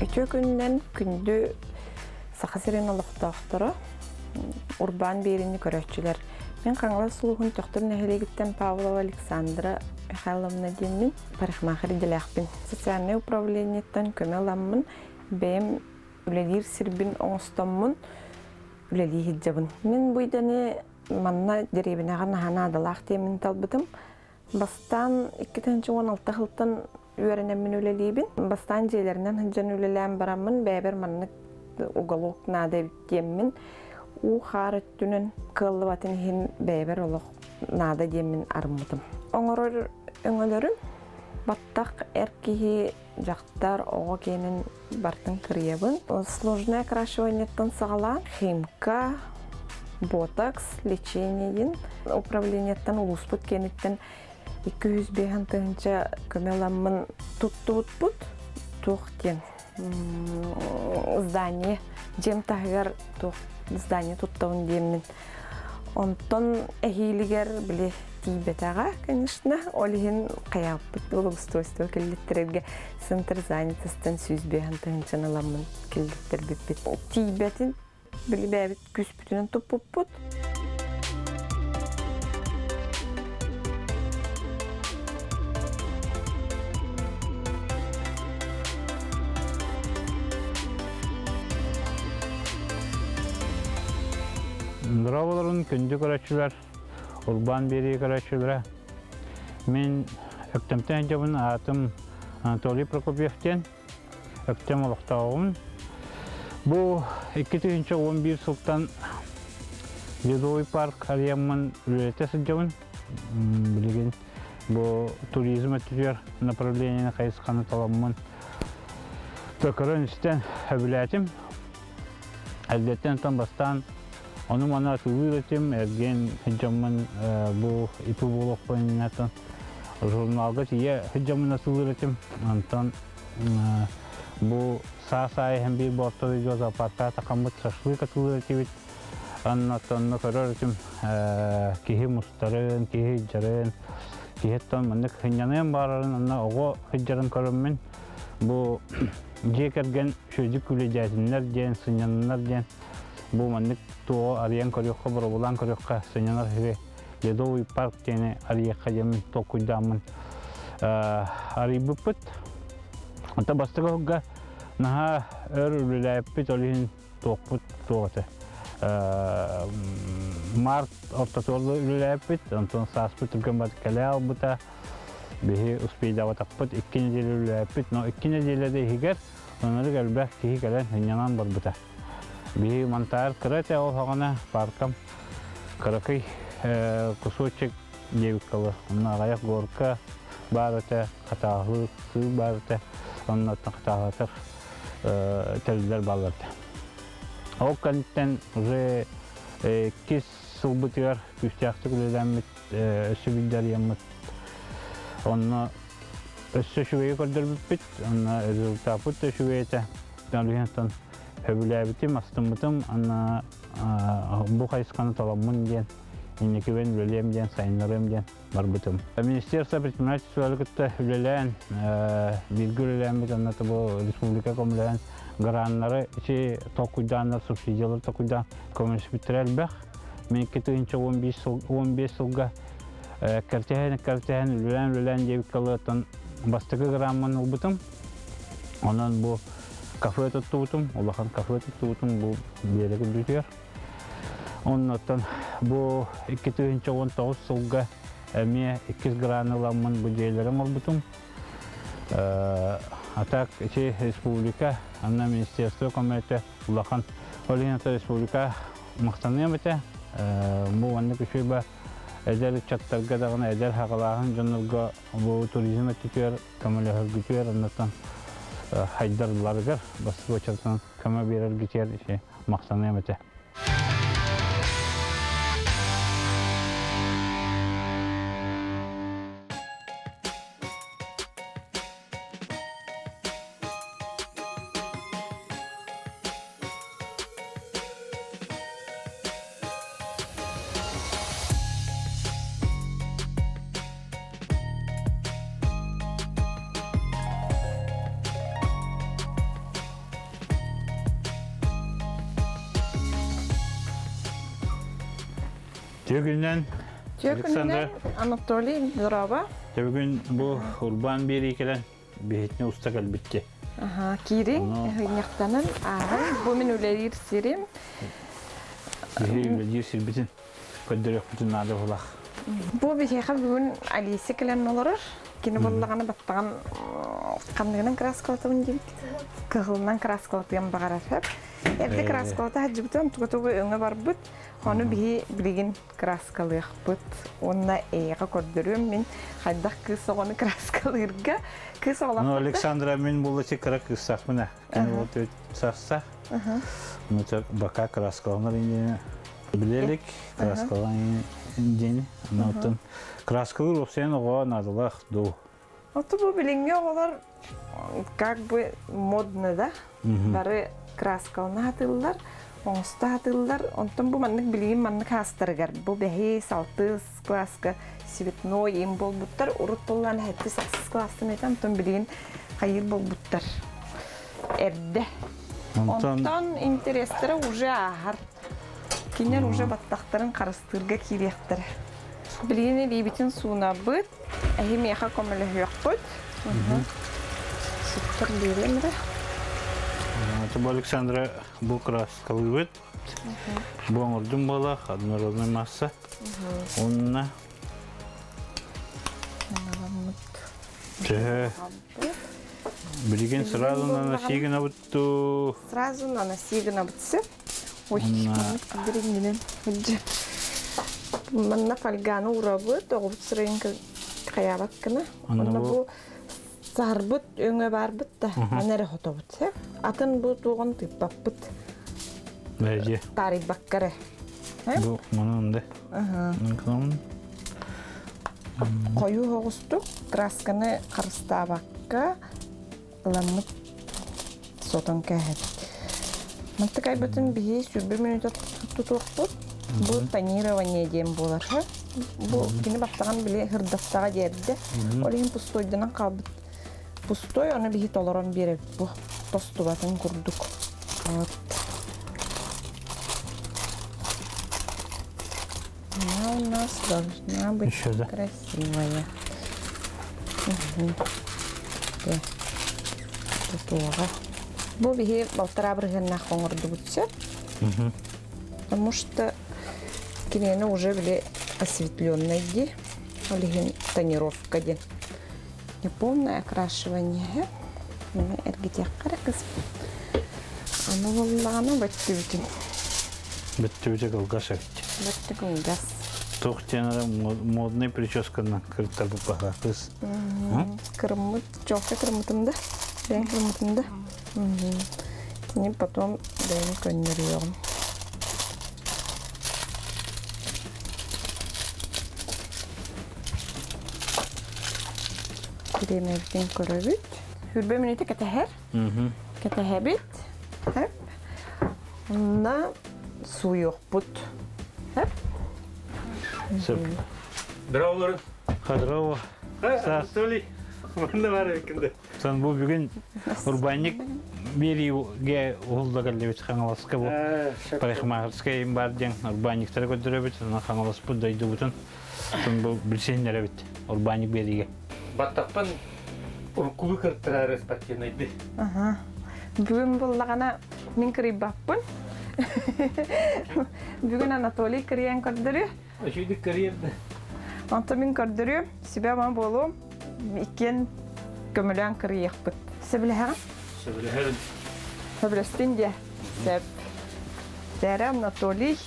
Үтүө күнүнэн күндү Саха сирин олохтоохторо, урбаан биэриини көрөөччүлэр. Мин Хаҥалас улууһун Төхтүр нэһилиэгиттэн Павлова Александра Михайловна диэммин, парикмахер идэлээхпин. Социальнай управлениеттан көмө ыламмын, бэйэм үлэлиир сирбин оҥостоммун үлэлии сылдьабын. Мин бу идэни манна дэриэбинэҕэ наһаа наадалаах диэммин талбытым. Бастаан 2016 сылтан үөрэнэммин үлэлиибин. Бастаан дьиэлэринэн сылдьан үлэлээн бараммын, бэйэбэр маннык уголок наада эбит диэммин, уу-хаар өттүнэн кыаллыбатын иһин бэйэбэр олох наада диэммин арыммытым. Оҥорор өҥөлөрүм баттах эр киһи, дьахтар, оҕо киэнин бартын кырыйабын. Сложное окрашиваниеттан саҕалаан химка, ботокс, лечениейин управлениеттан улууспут киэниттэн 205 тыһыынча көмө ыламмын туттубутпут. Туох диэн здание, дьиэм таһыгар туох здание туттабын диэммин. Онтон эһиилигэр били тиийбэтэҕэ, конечно. Ол иһин хайааппыт благоустройство киллиттэрэргэ центр занятостан 105 тыһыынчаны ыламмын киллиттэрбиппит. Тиийбэтин били бэйэбит күүспүтүнэн туппуппут. Дорооболорун күндү көрөөччүлэр, урбаан биэрии көрөөччүлэрэ. Мин Өктөмтөн дьабын аатым Анатолий Прокопьев диэн Өктөм олохтооҕум. Бу 2011 сылтан Ледовый парк арыйаммын үлэлэтэ сылдьабын. Билигин бу туризм өттүгэр направлениены хайысханы таламмын көрөн истэн сөбүлээтим. Эрдэттэн оттон бастаан ону-маны атыылыыр этим, эргиэн сылдьаммын бу ИП буолуохпун иннинэ журналга тиийэ сылдьаммын атыылыыр этим. Онтон бу саас аайы иһэн биир боотто видео зоопаркаҕа тахаммыт шашлык атыылыыр этибит. Онно көрөр этим киһи мустарын, киһи сылдьарын, киһи оттон маннык сынньаныан баарарын, онно оҕо сылдьарын көрөммүн бу дьиэ кэргэн сүдү күлүдьээтиннэр диэн, сынньананнар диэн бу маннык туоҕу арыйан көрүөххэ, боробулаан көрүөххэ, сынньанар сири Ледовый парк диэни арыйыахха диэммин толкуйдааммын арыйбыппыт. Онтон бастакы сылга наһаа өр үлэлээппит, ол иһин туохпут туох этэ. Март ортотугар үлэлээппит, онтон сааспыт түргэн бат кэлэ албыта. Биһи успейдаабатахпыт 2 неделя үлэлээппит, но 2 неделя да иһигэр оннук элбэх киһи кэлэн сынньанан барбыта. Биһи мантаар кыра этэ ол саҕана паркам кыракый кусочек диэбит кылы. Онно аҕыйах горка баар этэ, хатааһылыыр сыыр баар этэ, оннуттан хатааһылатар тэриллэр бааллар этэ. Ол кэнниттэн уже иккис сылбытыгар күүстээхтик үлэлээммит өссө билдэрийэммит. Онно өссө үчүгэйи көрдөрбүппүт, онно результаппыт да үчүгэй этэ. Оттон сөбүлээбитим, астыммытым, ана бу хайысханы таламмын диэн, инникибин үлэлиэм диэн, сайыннарыам диэн барбытым. Министерство предпринимательства кытта үлэлээн, бииргэ үлэлээммит, онно бу республика көмөлөһөн граннары ити толкуйдааннар, субсидиялары толкуйдаан көмөлөспүттэрэ элбэх. Мен 2015 сылга кэртэһэн-кэртэһэн үлэлээн-үлэлээн диэбиккэ ылыаттан бастакы граммын ылбытым. Онон бу кафе туттубутум, улахан кафе туттубутум бу биэрэк үрдүтүгэр. Оннуттан бу 2019 сылга эмиэ иккис граны ыламмын бу дьиэлэри оҥорбутум. А так ити республика, анна министерство көмөтө улахан. Ол иһин республика махтаныам этэ. Бу маннык үчүгэй ба эдэр ыччаттарга даҕаны эдэр хаҕалааһын дьоннорго бу туризм өттүтүгэр көмөлөһөргүтүгэр оннуттан хайдарларыгар бастакы уочаратынан көмө биэрэргитигэр ити махтаныам этэ. Түгүнэн Александра. Анатолий, здорово. Бүгүн бу урбаан биэрии кэлэн биһитини уста кэлбитти. Аха, киириҥ, ыһынньахтанан ааһан, бу мин үлэлиир сирим. Биһи үлэлиир сирбитин көрдөрүөхпүтүн наада булах. Бу биһиэхэ бүгүн Алиса кэлэн олорор. Кини буоллаҕына баттаҕын ханныгынан краскалатабын диэбит. Кыһылынан краскалатыан баҕарар. Эрдэ краскалата сылдьыбытым, тугу-тугу өҥө барбыт. Ону биһи билигин краскалыахпыт уонна эйиэхэ көрдөрүөм мин хайдах кыыс оҕону краскалыырга. Кыыс оҕолоох. Ну, Александра, мин буллачы кыра кыыстаахпын. Кини вот сарса. Ну, бака краскаланар индиэни. Билелик краскалан индиэни. Оттон краскалыыр опсайын оҕо наадалаах дуу. Ото бу билиҥҥи оҕолор как бы модно да. Бары краскалана хатыллар, оҥосто хатыллар. Онтон бу маннык билигин маннык хаастарыгар бу бэһис, алтыс класска цветной им буолбуттар. Урут буоллаан сэттис, ахсыс класстан этэ, онтон билигин хайыр буолбуттар. Эрдэ. Онтон интерестэрэ уже ааһар. Кинилэр уже баттахтарын харыстыырга киириэхтэрэ. Билигин илиибитин суунабыт. Эһи миэхэ көмөлөһүөхпүт. Суттар биэриэм эрэ. Бу Александра бу краскалыыбыт. Бу оҥордум буолах, однородная масса. Онна Төһө билигин сразу наноси гынабыт Сразу наноси гынабыт сөп. Ой, дириҥинэн Манна фольганы урабыт, оҕобут сырайын хайаабат гына. Онно бу саһарбыт өҥө баарбыт да, аны эрэ хотобут. Атын бу туоҕун тыыппаппыт. Бэйдиэ. Таарыйбакка эрэ. Бу манан да. Хойуу оҕустук красканы харыстаабакка ыламмыт сотон кээһэбит. Мантык айбытын биһи 20 мүнүүтэ тутуохпут. Бу тонирование диэн буолар. Бу кини баттаҕын били хырдастаҕа диэрдэ. Ол иһин пустойданан хаалбыт. Пустой, ону биһи толорон биэрэбит бу. Тостубатын курдук. Вот. Она у нас должна быть красивая. Тутуоҕа. Бу биһи балтараа бырыһыаннаах оҥордубут сөп. Потому что кинини уже били осветленный ди, ол иһин тонировка диэн. Неполное окрашивание. Эргитиэххэ эрэ кыспыт. Аны буоллаҕына бөттүбүтүн. Бөттүбүтэ кылгас эбит. Бөттү кылгас. Туох диэн эрэ модный прическанан кырыттарбыт баһа кыс. Кырыммыт, чока кырыммытым да, бэйэм кырыммытым да. Кини потом бэйэм көннөрүөҕүм. Бириэмэбитин көрөбүт. 20 мүнүүтэ кэтэһэр. Кэтэһэбит. Хэп. Онно сууйуохпут. Хэп. Сөп. Здорово, Здорово. Анатолий. Манна бар эбиккин Сан бу бүгүн урбаанньык биэриигэ уһулла кэллибит Хаҥаласка бу парикмахерскай бар диэн урбаанньыктары көрдөрөбүт, онон Хаҥаласпыт дойдубутун бу билсиһиннэрэбит урбаанньык биэриигэ. Баттахпын уруккулуу кыртарары спортивнайды. Бүгүн буллаҕына мин кырыйбаппын. Бүгүн Анатолий кырыйан көрдөрүө. Үчүгдүк кырыйар да. Онтон мин көрдөрүөм, сүбэ-ама буолуом. Иккиэн көмөлөөн кырыйыахпыт. Сөбүлэһэҕин? Сөбүлэһэрин. Сөбүлэстин диэ. Сөп. Дээрэ Анатолий.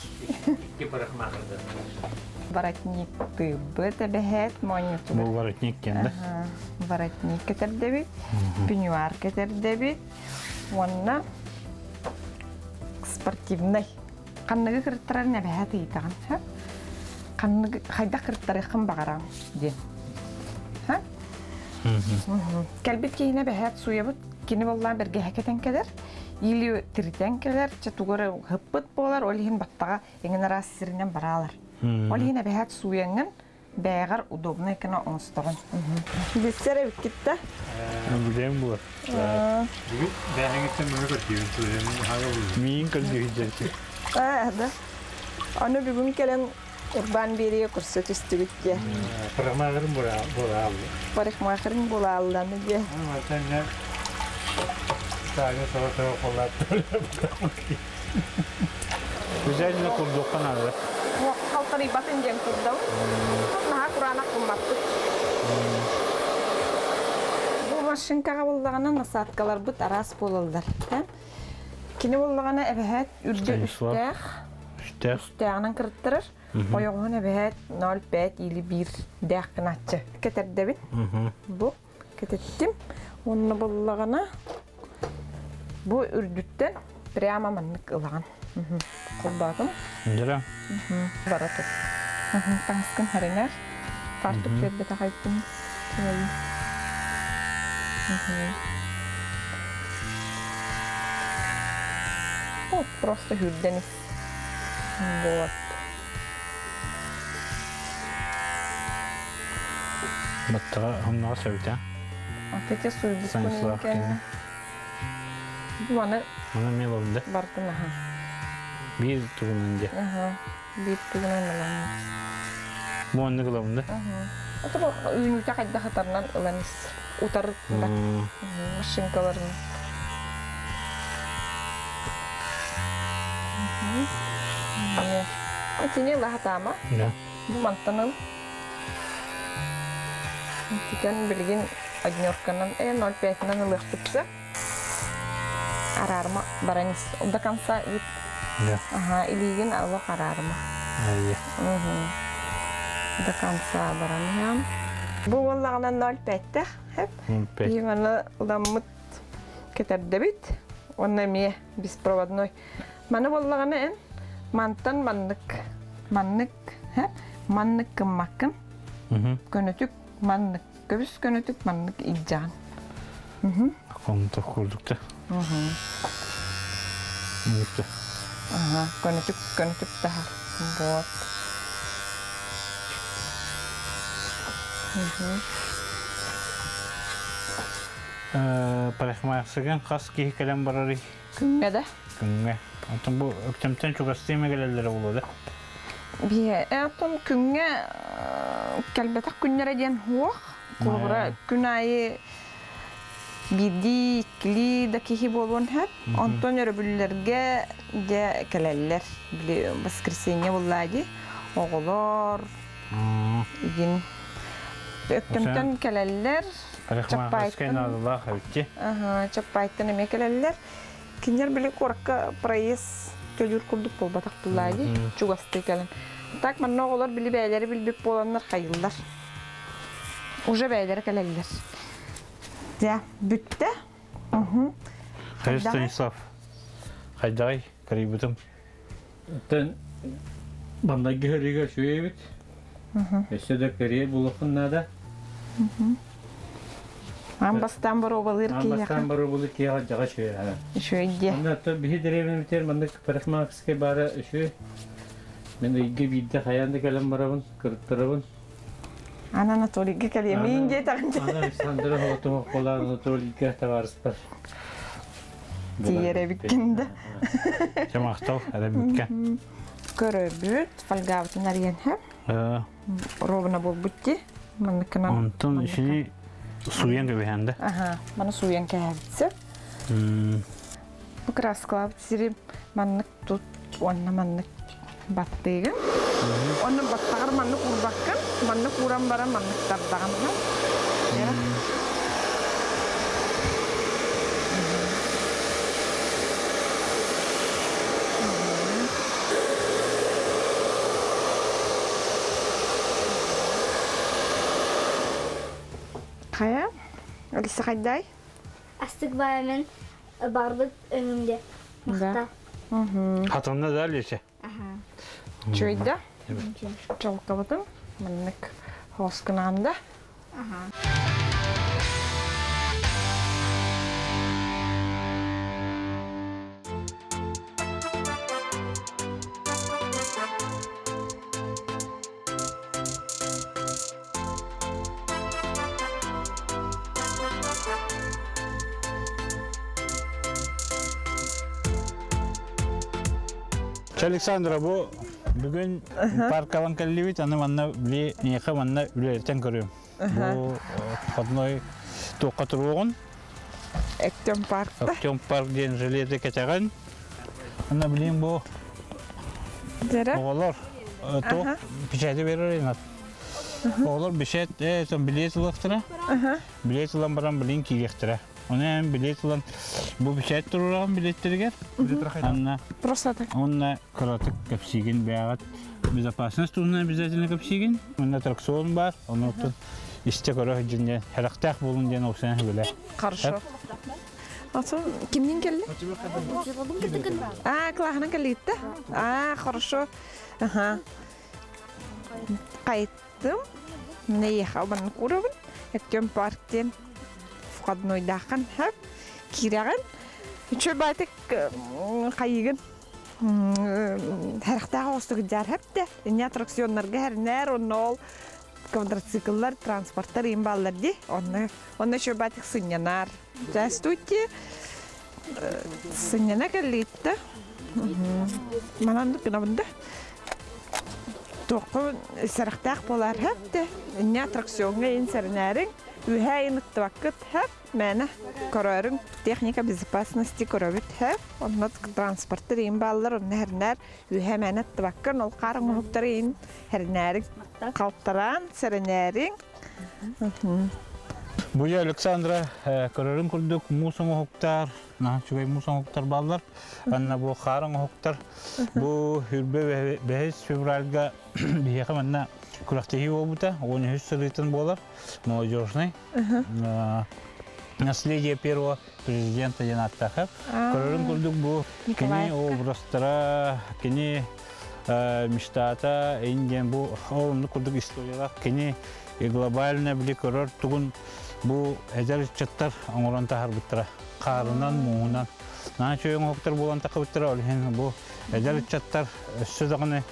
Икки парикмахерда. Воротник тыыбыт эбэһээт моонньутугар. Бу воротник диэн да? Воротник кэтэрдэбит, пеньюар кэтэрдэбит уонна спортивнай. Ханныгы кырыттарар эбэһээт ыйытаҕын, ха? Ханныгы хайдах кырыттарыаххын баҕараҕын диэн. Ха? Кэлбит киһини эбэһээт сууйабыт, кини буоллаан бэргэһэ кэтэн кэлэр, или тиритэн кэлэр, чэ тугу эрэ ыһыппыт буолар, ол иһин баттаҕа эҥин араас сиринэн бараалар. Ол иһин эбэһээт сууйаҥҥын бэйэҕэр удобнай гына оҥостоҕун. Билсэр эбиккит да? Билэм буо. Бүгүн бэйэҥиттэн мөҥө көрдүүбүн сууйан хаага Миин көрдүүһүн Да. Аны бүгүн кэлэн Урбаан биэриигэ көрсө түстүбүт диэ. Парикмахерым буолааллы. Парикмахерым буолаалланы диэ. Мантан Таня сова-сова холлаат. Güzel курдукка наада. Халтарыйбатын диэн курдам. Наһаа кураанах гыммаппыт. Бу машинкаҕа буоллаҕына насадкаларбыт араас буолаллар. Кини буоллаҕына эбэһээт үрдү үстээх. Үстээх. Үстээҕинэн кырыттарар. Ойоҕоһун эбэһээт 0,5 или 1 дээх гынааччы. Кэтэрдэбин. Бу кэтэттим. Уонна буоллаҕына бу үрдүттэн прямо маннык ылаҕын. Холбоотум. Дьара. Бара тут. Таҥаскын харинар. Фартук биэрбэтэх айттым. Вот просто хүрдэн ис. Вот. Баттаҕа хомноҕо сөбүтэ. Опять суйбуккун Станислав кини. Бу аны Маны эмиэ ылабын да. Бартын аха. Биир тугунан дьэ. Аха. Биир тугунан ылан. Бу оннук ылабын да. Ото бу үүнүүтэ хайдах ытарынан ылан ис. Утары машинкаларын. Итини лаһатаама. Да. Бу мантан ыл. Тикэн билигин однерканан 0,5-нан ылыахпытса. Араарма баран ис. До конца ыт. Да. Ага, илиигин олох араарма. Айя. До конца баран иһэм. Бу буоллаҕына 0,5-тэх. Хэп. 0,5. Биһи ыламмыт кэтэрдэбит. Уонна эмиэ беспроводной. Маны буоллаҕына эн мантан маннык маннык маннык гыммаккын. Көнөтүк маннык көбүс көнөтүк маннык илдьэҕин. Комната курдукта. Мүктө. Ага, көнөтүк көнөтүк таһар. Вот. Парикмахерскайга хас киһи кэлэн барарый? Күҥҥэ да? Күҥҥэ. Оттон бу Өктөмтөн чугастыы ме кэлэллэрэ буолуо да? Биһи оттон күҥҥэ кэлбэтэх күннэрэ диэн суох. Холобура, күн аайы биирдии, иккилии да киһи буолуон сөп. Онтон өрөбүллэргэ дьэ кэлэллэр. Били воскресенье буоллаа дии. Оҕолор игин Өктөмтөн кэлэллэр. Парикмахерскай наадалаах эбитти. Чаппайтан эмиэ кэлэллэр. Кинилэр били куоракка проезд төлүүр курдук буолбатах буллаа дии. Чугастыы кэлэн. Так манна оҕолор били бэйэлэри билбит буоланнар хайыллар. Уже бэйэлэрэ кэлэллэр. Дьэ, бүттэ. Хайыс Станислав. Хайдаҕай, карыйбытым. Оттон маннайгы хөрүгэр үчүгэй эбит. Өссө да кэрие булуоххун наада. Аан бастаан боруобалыыр Аан киһиэхэ. бастаан боруобалыыр киһиэхэ дьаҕа үчүгэй. Үчүгэй диэ. Онно оттон биһи дэриэбинэбитигэр маннык парикмахерскай баара үчүгэй. Мин ыйга биирдэ хайаан да кэлэн барабын, кырыттарабын. Ана Анатолийга кэлиэмиин диэтэҕин. Ана Александра Холотумов Анатолийга табаарыспар. Тиийэр эбиккин да. Чэ махтал, эрэбиккэ. Көрөбүт, фольгабытын арыйан хэп. Ровно буолбут ди. Манныкынан. Онтон ишини суйан кэбиһэн да. Аха, маны суйан кэһэбитсэ. Бу краскалаабыт сири маннык тут уонна маннык баттыыгын. Онно баттаҕар маннык уурбаккын, маннык ууран баран маннык тардаҕын. Хайа, Алиса хайдай? Астык бааймен барбыт өҥүмдэ. Махта. Хатанна да Алиса? Чуйда. Чолкабытым. Маннык хоскунаанда. Александра, бу Бүгүн паркалан кэллибит, аны манна били миэхэ манна үлэлэтэн көрүөм. Бу входной туохха туруоҕун? Өктөм паркта. Өктөм парк диэн железо кэтэҕин. Ана билин бу оҕолор туох печати берер инат. Оҕолор бишет билет ылыахтара. Билет ылан баран билин киириэхтэрэ. Оны эн билет ылан бу печать турураҕын билеттеригэр. Анна Просто так. Онна кыратык кэпсиигин бэйэҕит безопасность туһунан обязательно кэпсиигин. Онно аттракцион бар, онуттан истэ көрө сылдьын диэн, сэрэхтээх буолун диэн опсайан сөбүлээ. Хорошо. Атын кимнин келли? А, кылааһынан кэллигитте. А, хорошо. Ага. Кайттым. Нейха обан куробун. Өктөм парк диэн входнойдааххан хөп. Киирэҕин. Үчү байтык хайыгын. Хэрхтаах оҕустук дьаар хэпте. Инне аттракционнарга хэрнээр онно ол квадроцикллар, транспорттар им баллар ди. Онно онно үчү байтык сынньанар. Здравствуйте. Сынньана кэллиитте. Манан гынабын да. Туохха сэрэхтээх буолар хэпте. Инне аттракционҥа ин сэринээриҥ. Үһээ ин ыттыбаккыт хэп. Мээнэ көрөөрүҥ техника безопасности көрөбүт хэп. Онно транспорттар ин бааллар, онно хэрнээр үһээ мээнэ ыттыбаккын, ол хаар оҥоһуктары ин хэрнээриҥ. Халтараан сэрэнээриҥ. Буя Александра көрөрүн курдук муус оҥоһуктар, наһаа үчүгэй муус оҥоһуктар бааллар. Анна бу хаар оҥоһуктар. Бу хүрбэ 5 февральга биһиэхэ манна күрэхтэһии буолбута, 13 сырыытын буолар, молодежный. Наследие первого президента диэн ааттаах. Көрөрүн курдук бу кини образтара, кини мечтата, диэн бу ол курдук историялаах кини глобально били көрөр тугун бу эдэр ыччаттар оҥорон таһарбыттара. Хаарынан, мууһунан. Наһаа үчүгэй оҥоһуктар буолан тахыбыттара, ол иһин бу эдэр ыччаттар өссө даҕаны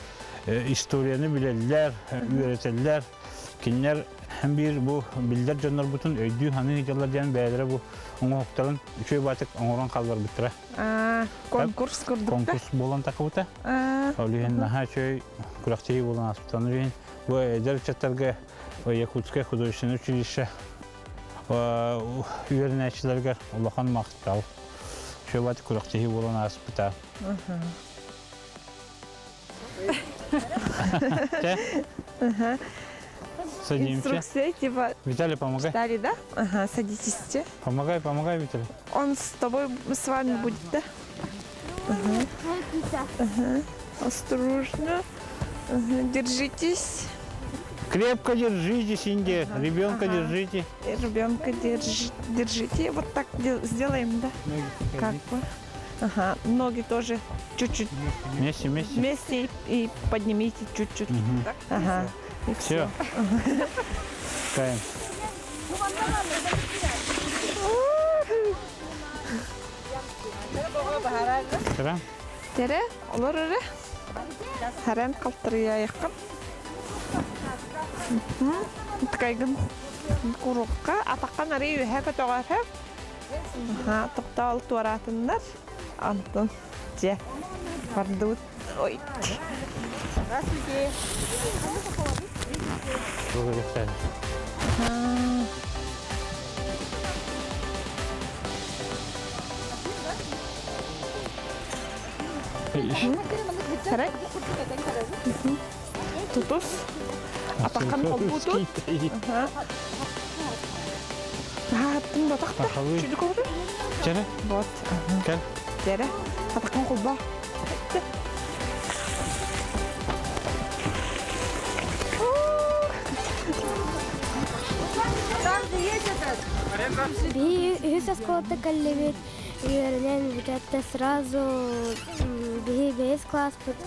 историяны билэллэр, үөрэтэллэр. Кинилэр биир бу биллэр дьоннорбутун өйдүү саныы дьаллар диэн бэйэлэрэ бу оҥоһуктарын үчүгэй баатык оҥорон хаалларбыттара. Конкурс курдук. Конкурс буолан тахыбыта. Ол иһин наһаа үчүгэй күрэхтэһии буолан ааспыта. Ол иһин бу эдэр ыччаттарга Якутское художественное училище үөрэнээччилэригэр улахан махтал. Үчүгэй баатык күрэхтэһии буолан ааспыта. Садимся. Инструкция типа. Виталий, помогай. Читали, да? Ага, садитесь. Помогай, помогай, Виталий. Он с тобой, с вами будет, да? Ага. Ага. Осторожно. Ага. Держитесь. Крепко держитесь, Инди. Ребенка держите. Ребенка держите. Вот так сделаем, да? Ноги Как бы. Ага. Ноги тоже чуть-чуть. Вместе, вместе. Вместе и поднимите чуть-чуть. Угу. Ага. И все. Каем. Тере? Тере, олор эрэ. Харан калтырыйайыққын. Ткайгын курукка атаққан ары үһэ көтөҕөр. Аха, тоқтаол туаратыннар. Антон, же, бардыбыт. Ой. Здравствуйте. Харай. Тутус. Атаққан холбутут. Аттын батақта. Чүдү көрдү. Тере? Вот. Кел. Тере. Атаққан холба. Биһи үһүс оскуолата кэллибит, үөрэнэн бүтэтте сразу биһи бэһис класспыт.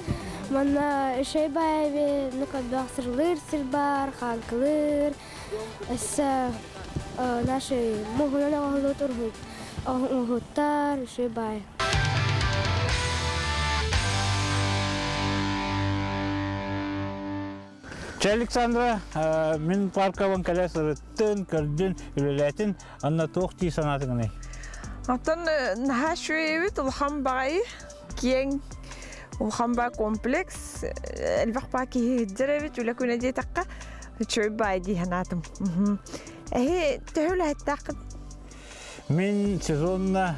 Манна үчүгэй баайбыт, ну көрбөх сырлыыр сир бар, хаҥкылыыр, өссө наши муһунан оҥоһуллубут уруһуттар, үчүгэй баай. Чэ, Александра, мин паркабын кэлэ сырыттын, көрдүн, үлэлээтин, анна туох дии санаатыҥый? Оттон наһаа үчүгэй эбит, улахан баҕайы, киэҥ Улахан баа комплекс, элбэх баа киһи сылдьар эбит, үлэ күнэ диэтэххэ, үчүгэй баай дии санаатым. Эһи төһө үлэһиттээххит? Мин сезонна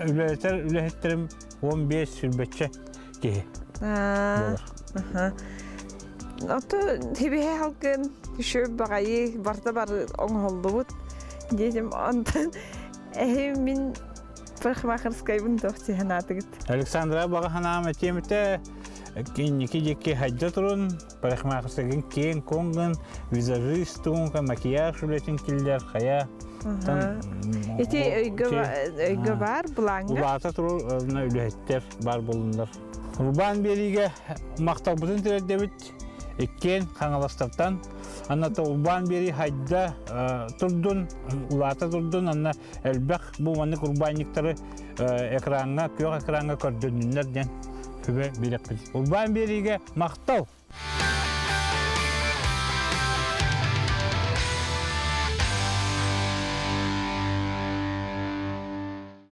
үлэлэтэр үлэһиттерим 15 сүрбэччэ киһи буолар. Ото хибиһэ халкын үчүгэй баҕайы барыта бары оҥоһуллубут диэтим. Онтон эһи мин парикмахерскайбын туох дии санаатыгыт? Александра баҕа санаам этиэмитэ инники диэки хайда турун, парикмахерскайгын киэҥ куоҥгын, визажист тугунка макияж үлэтин киллэр хайа. Ити өйгө өйгө баар былааҥҥа. Улаата турар үлэһиттэр баар буоллуннар. Урбаан биэриигэ махталбытын тириэрдэбит. Иккиэн Хаҥаластартан. Анната урбаан биэрии хайда турдун, улаата турдун, анна элбэх бу маннык урбаанньыктары экраҥҥа, күөх экраҥҥа көрдөннүннэр диэн сүбэ биэрэппит. Урбаан биэриигэ махтал!